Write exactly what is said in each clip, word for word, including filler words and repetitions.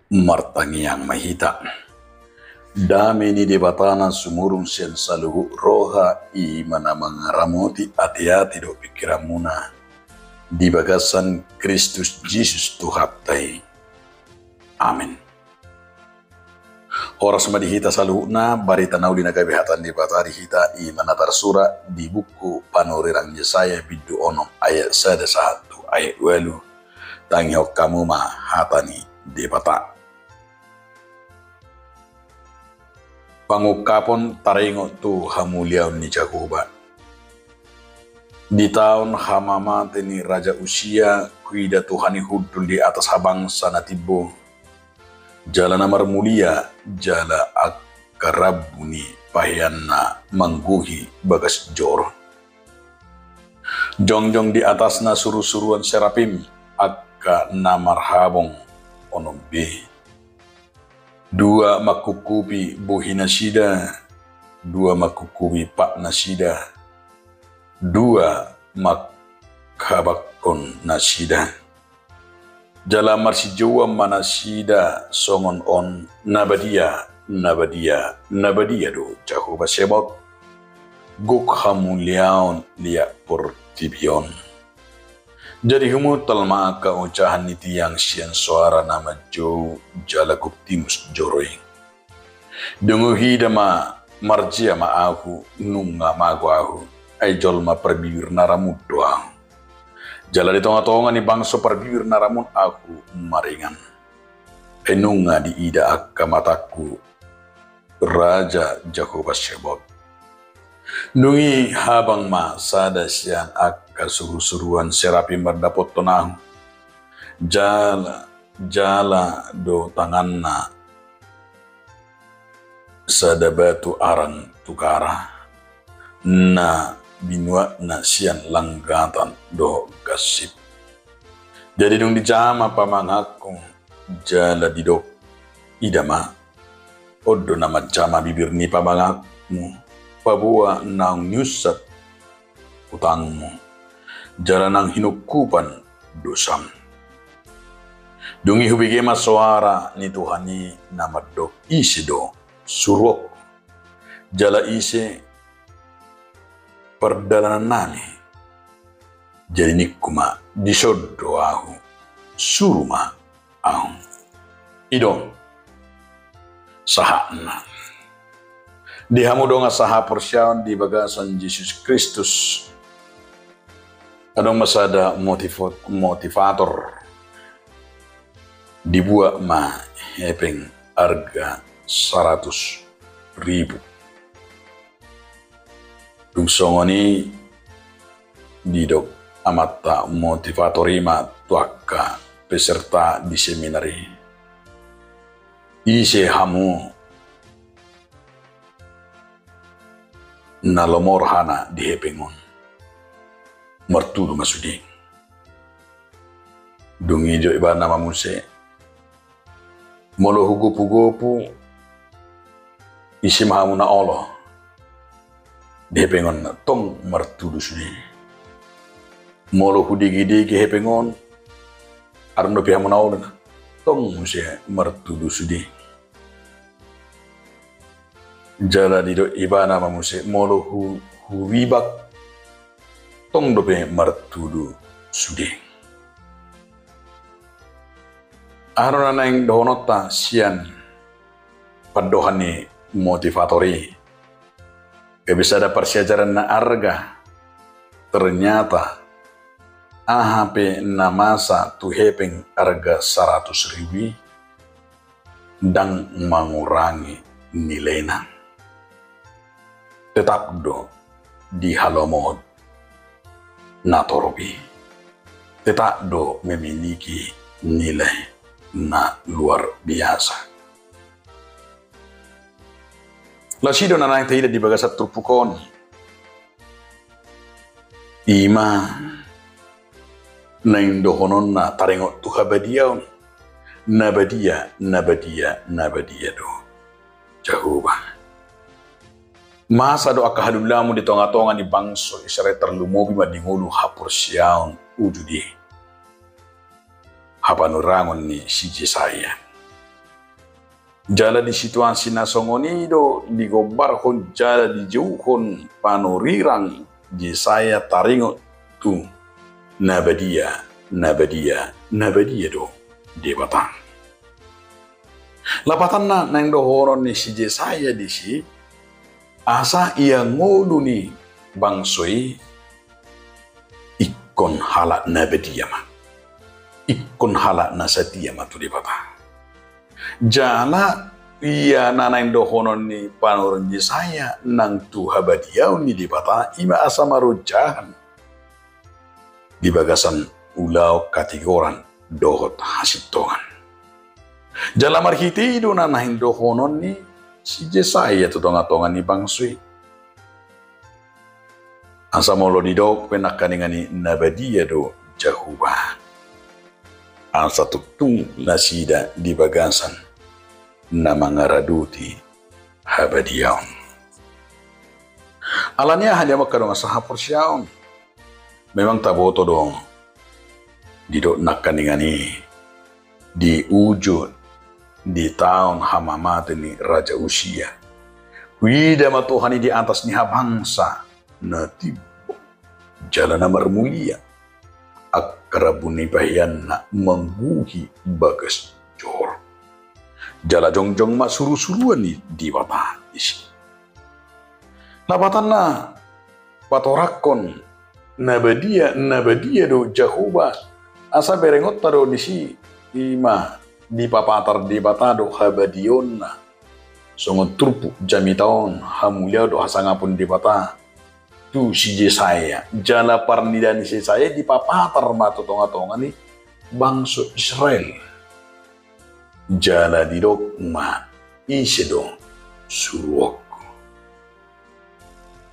Martangiang ma hita. Dame ni Debata na sumurung sian saluhut roha, i ma na mangaramoti ateate dohot pingkiranmuna di bagasan Kristus Jesus Tuhanta i. Amen. Horas ma di hita saluhutna. Barita na uli na gabe hata ni Debata di hita, i ma na tarsurat di buku Panurirang Jesaya bindu onom ayat sada sahat tu ayat ualu. Tangihon hamu ma hata ni Debata. Pangungkapon taringot tu hamuliaon ni Jahowa. Di taon hamamate ni Raja Usia, huida Tuhan i hundul di atas habangsa na timbo, jala na marmulia, jala angka rambu ni paheanna manggohi bagas joro. Jongjong di atasna surusuruan serapim, angka na marhabong onom be. Dua mangkungkupi bohinasida, dua mangkungkupi patnasida, dua manghabanghon nasida. Jala marsijouan ma nasida songon on: Na badia, na badia, na badia do Jahowa Zebaot, gok hamuliaon liat portibi on. Jadi humuntal ma angka ojahan ni tiang sian soara na manjou, jala gok timus joro i. Dung huida ma, marjea ma ahu, nunga mago ahu, ai jolma parbibir na ramun do ahu. Jala di tongatonga ni bangso parbibir na ramun ahu maringan, ai nunga diida angka matangku Raja Jahowa Zebaot. Dung i habang ma sada sian angka surusuruan serapim mandapothon ahu. Jala, jala do tanganna sada batu arang tukara, na binuatna sian langgatan dohot gansip. Jadi dung dijama pamanganku, jala didok: Ida ma, on do na manjama bibir ni pamanganmu, paboa naung niunsat utangmu, jala naung hinungkupan dosam. Dung i hubege ma soara ni Tuhan i na mandok: Ise do suruonku, jala ise pardalanannami? Jadi ningku ma: Dison do ahu, suru ma ahu. I do sahatna. Di hamu dongan sahaporseaon di bagasan Jesus Kristus, adong ma sada motivo-, motivator. Dibuat ma hepeng arga saratus ribu. Dung songon i didok amanta motivator i ma tu angka peserta di seminar i: Ise hamu na lomo rohana di hepeng on? Martudu ma sude. Dung i didok ibana ma muse: Molo hugopugopu, ise ma hamu na olo di hepeng on? Tong martudu sude. Molo hudegedege hepeng on, adong dope hamu na olo? Tong muse martudu sude. Jala didok ibana ma muse: Molo hu-, huribak, tong dope martudu sude. Aha do na naeng dohononta sian pandohan ni motivator i? Gabe sada parsiajaran na arga. Ternyata aha pe na masa tu hepeng arga saratus ribu i, ndang mangurangi nilaina. Tetap do dihalomohon na torop i. Tetap do memiliki nilai na luar biasa. Laos i do na naeng taida di bagasan turpuk on. I ma naeng dohononna taringot tu habadiaon. Na badia, na badia, na badia do Jahowa. Masa do angka halulamon di tongatonga ni bangso Israel, tarlumobi ma di ngolu haporseaon uju di hapanurangon ni si Jesaya. Jala di situasi na songon i do digombarhon jala dijouhon panurirang Jesaya taringot tu na badia, na badia, na badia do Debata. Lapatanna naeng dohonon ni si Jesaya disi, asa ia ngolu ni bangso i ingkon halak na badia ma, ingkon halak na satia ma tu Debata. Jala ia na naeng dohonon ni panurirang Jesaya nang tu habadiaon ni Debata, i ma asa marojahan di bagasan ulaon hatigoran dohot hasintongan. Jala marhite i do na naeng dohonon ni si Jesaya tu tongatonga ni bangso i. Asa molo didok pe nangkaningan i na badia do Jahowa, asa tongtong nasida di bagasan na mangaradoti habadiaon. Alani aha, di hamu angka dongan sahaporseaon? Memang taboto do didok nangkaningan i di ujung di taon hamamate ni Raja Usia, huida ma Tuhan i di atas ni habangsa na timbo jala na marmulia, angka rambu ni paheanna mangguhi bagas joro. Jala jongjong ma surusuruan ni Debata disi. Lapatanna patorangkon na badia, na badia do Jahowa, asa berengonta do disi, i ma dipapatar Debata do habadiaonna. Songon turpuk jamita on, hamuliaon do hasangapon Debata tu si Jesaya, jala parnida ni si Jesaya dipapatar ma tu tongatonga ni bangso Israel. Jala didok ma, ise do suruonku?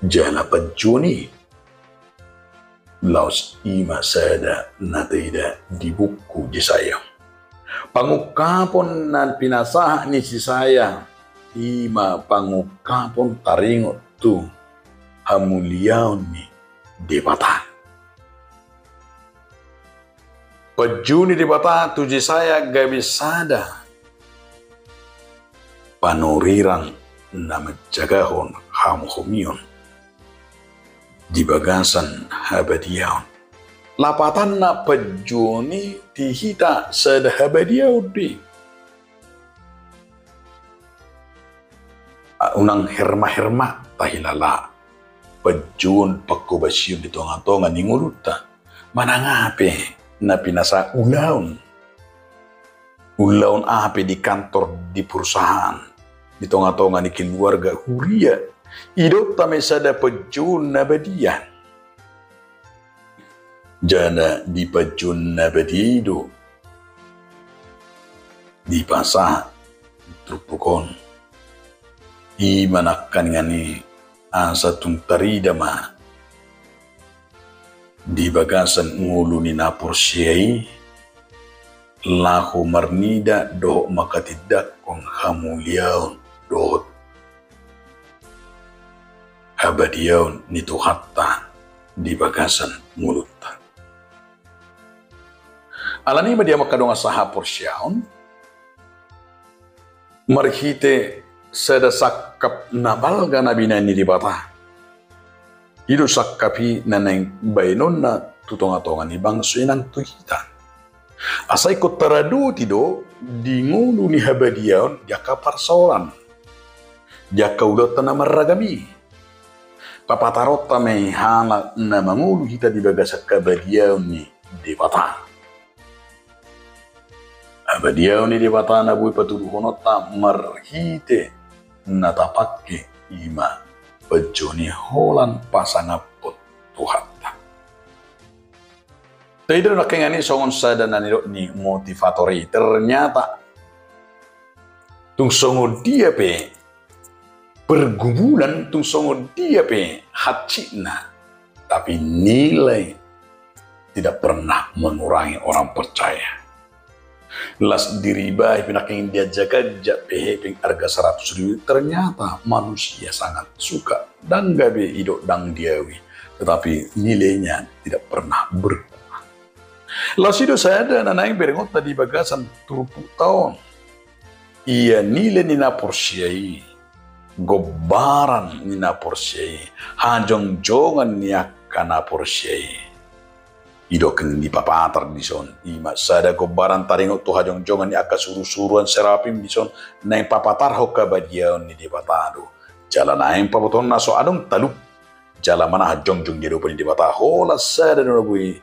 Jala panjouon i, laos i ma sada na taida di buku Jesaya. Pangungkapon na pinasahat ni si Jesaya, i ma pangungkapon taringot tu hamuliaon ni Debata. Panjou ni Debata tu Jesaya gabe sada panurirang na manjagahon hamuhamuon di bagasan habadiaon. Lapatanna panjouon i di hita sada habadiaon do i. Unang hermaherma tahilala panjouon panghobasion di tongatonga ni ngolunta. Manang aha pe na pinasahat ulaon, ulaon aha pe di kantor, di perusahaan, di tongatonga ni keluarga, huria, didok hita ma sada panjouon na badia. Jala di panjouon na badia i do dipasahat turpuk on. I ma nangkaningan i asa tung tarida ma di bagasan ngolu ni na porsea i laho marnida dohot manghatindanghon hamuliaon dohot habadiaon ni Tuhanta di bagasan ngolunta. Alani i ma di hamu angka dongan sahaporseaon, marhite sada sangkap na balga na binahen ni Debata, i do sangkap i na naeng baenonna tu tongatonga ni bangso i nang tu hita. Asa ingkon taradoti do di ngolu ni habadiaon di angka parsaoran, di angka ulaonta na marragam i. Papataronta ma i halak na mangolu hita di bagasan habadiaon ni Debata. Habadiaon ni Debata na boi patuduhononta marhite na tapangke i ma panjouon i holan pasangaphon Tuhanta. Taida do nangkaningan i songon sada na nidok ni motivator i, ternyata tung songon dia pe pergumulan, tung songon dia pe hansitna, tapi nilai tidak pernah mengurangi orang percaya. Las diriba i pe nangkaningan diajak-ajak pe hepeng arga saratus ribu, ternyata manusia sangat suka. Ndang gabe didok ndang diaui, tetapi nilainya tidak pernah berkurang. Las i do sada na naeng berengonta di bagasan turpukta on. Ia nilai ni na porsea i, gombaran ni na porsea i, hajongjongan ni angka na porsea i. Didok ni papatar dison, i ma sada gombaran taringot tu hajongjongan ni angka surusuruan serapim dison, naeng papatarhon habadiaon ni Debata do. Jala naeng pabotohon na so adong talup, jala manahan jongjong di adopan ni Debata, holan sada do na boi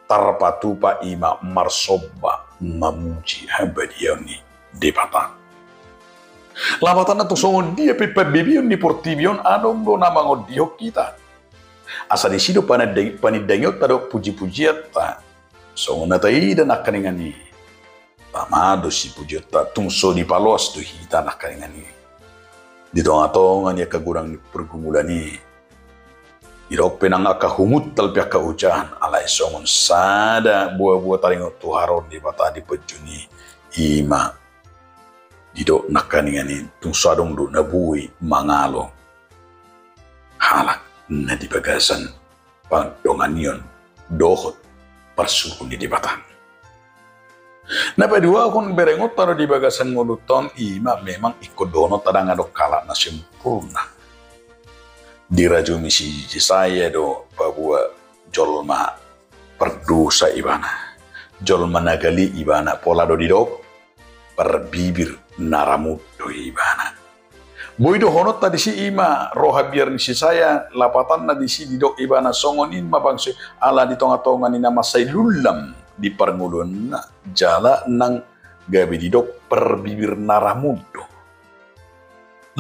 tarpatupa, i ma marsomba mamuji habadiaon ni Debata. Lapatanna, tung songon dia pe pambebeon ni portibi on, adong do na mangondihon hita. Asa disi do panandang-, panindangionta dohot pujipujianta. Songon na taida nangkaningan i, tama do sipujionta, tung so dipaloas do hita nangkaningan i. Di tongatonga ni angka godang ni pergumulan i, didok pe nang angka humuntal pe angka ojahan, alai songon sada boaboa taringot tu haroro ni Debata di panjuni, i ma didok nangkaningan i, tung so adong do na boi mangalo halak na di bagasan pandonganion dohot parsuru ni Debata. Na paduahon berengonta do di bagasan ngolunta on, i ma memang ingkon dohononta ndang adong halak na sempurna. Dirajumi si Jesaya do paboa jolma pardosa ibana, jolma na gale ibana, pola do didok parbibir na ramut do ibana. Boi dohononta disi, i ma ro habiar ni si Jesaya, lapatanna disi didok ibana songon i ma bangso i, ala di tongatonga ni na mansai lulam di parngoluonna, jala nang gabe didok parbibir na ramut do.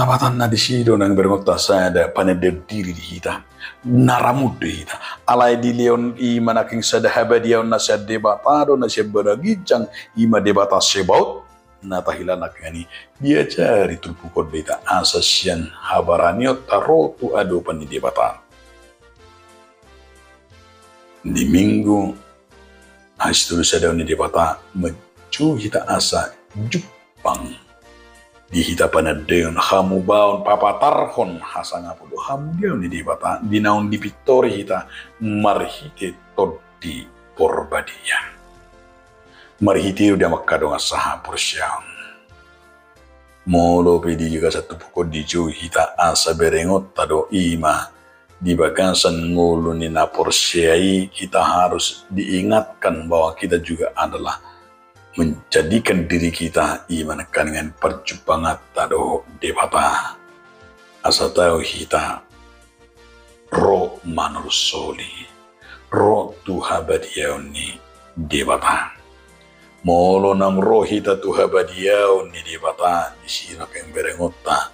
Lapatanna disi do nang berengonta sada panandaion diri di hita, na ramut do hita. Alai dilehon i ma nangkin sada habadiaon na sian Debata do, na sian Baraginjang, i ma Debata Sebaot, na tahilala nangkin i, diajari turpuk on do hita asa sian habaranionta ro tu adopan ni Debata. Di Minggu hasitolu sadaon ni Debata, manjou hita asa jumpang di hita panandaion, hamubaon, papatarhon hasangapon dohot hamuliaon ni Debata di naung dipintori hita marhite Tondi Porbadia. Marhite i do di amang hamu dongan sahaporseaon. Molo pe di bagasan turpuk on dijou hita asa berengonta do, i ma di bagasan ngolu ni na porsea i, kita harus diingatkan bahwa kita juga adalah menjadikan diri kita, i ma nangkaningan, parjumpanganta dohot Debata. Asa tau hita ro manolsoli, ro tu habadiaon ni Debata. Molo naung ro hita tu habadiaon ni Debata, disi nangkin berengonta,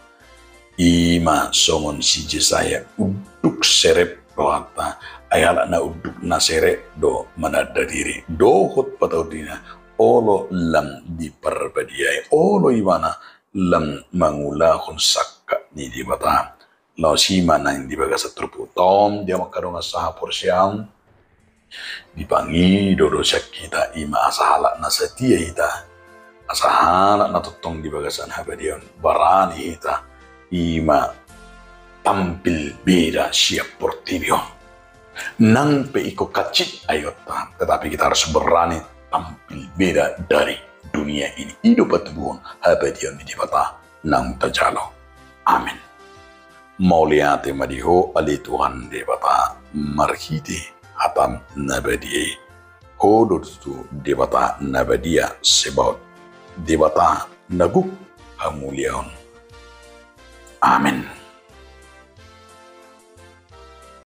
i ma songon si Jesaya, unduk serep rohanta, ai halak na unduk na serep do mananda diri, dohot pataudina, olo lam diparbadiai, olo ibana lam mangulahon sangkap ni Debata. Laos i ma naeng di bagasan turpukta on, di amang hamu dongan sahaporseaon, dipangido do sian hita, i ma asa halak na satia hita, asa halak na tongtong di bagasan habadiaon, barani hita, i ma tampil beda sian portibi on. Nang pe ingkon hansit aeonta, tetapi kita harus berani tampil beda dari dunia ini. I do patubuhon habadiaon ni Debata naung tajalo. Amen. Mauliate ma di Ho ale Tuhan Debata, marhite hataM na badia i. Ho do tutu Debata na badia Sebaot, Debata na gok hamuliaon. Amen.